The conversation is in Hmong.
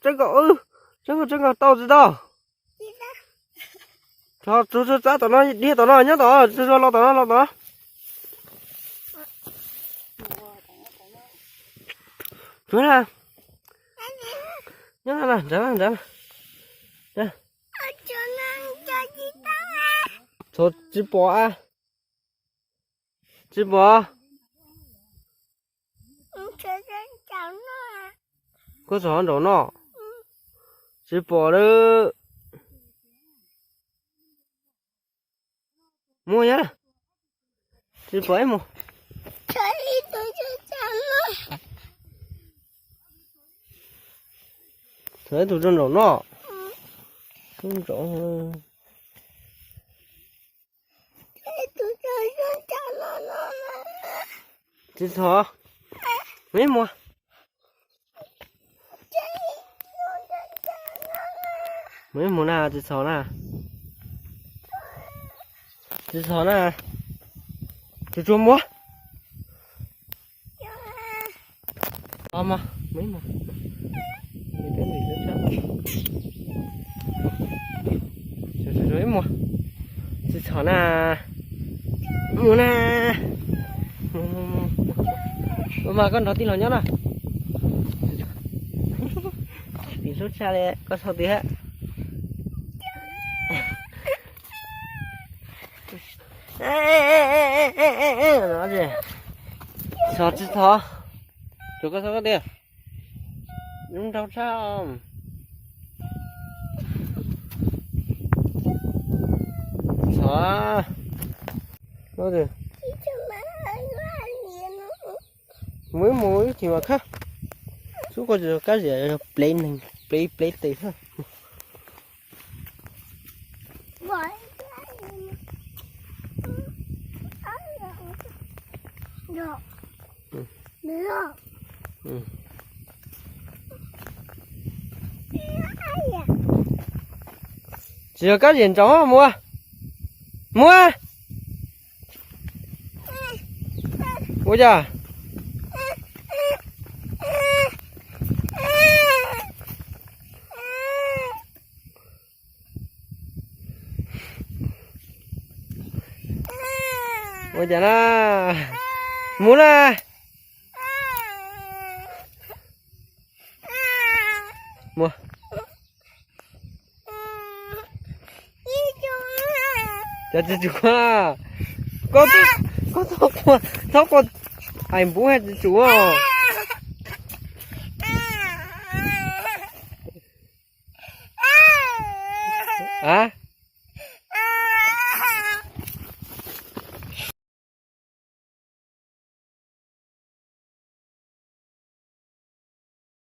tseeb nkaus, tseeb nkaus, tseeb nkaus, tau tsis tau? Tso, tso, tso, tso tom no, dhia tom no, nyob tom no, tso, tso, los tom no, los tom no. Tsuav na. Nyob no na, nrad na, nrad na. Txhom tsis pom a. Tsis pom. Koj txhom nraum no. Tsis pom lawm. Muaj yog. Tsis pom ib mus. Txhom ib tug rau nraum no. Nraum. Tsis txhom. Mus ib mus. Mus ib mus na, tsis txhom na. Tsis txhom na. Tsuas tsuas mus. Mus ib mus. Tsuas tsuas ib mus. Tsis txhom na. Mus na. Mus mus mus. Ua mas koj nrog tij laug nyob na. Tim hlub tshaj li koj txhob tiag. Txhom tsis txhom. Tsuas koj txhob tiag. Nrau tshaj. Txhom. Mus ib mus ib chim mas khab. Xub koj kab ziam plev neeg plev plev tes xwb. Tsis yog kab ziam ntsaum, mus, mus. Ua cas? Ua cas na? Mus na. Mus. Cas tsis tsum? Koj, koj txhob quaj, txhob quaj, hais npuv hais tsis tsum. A,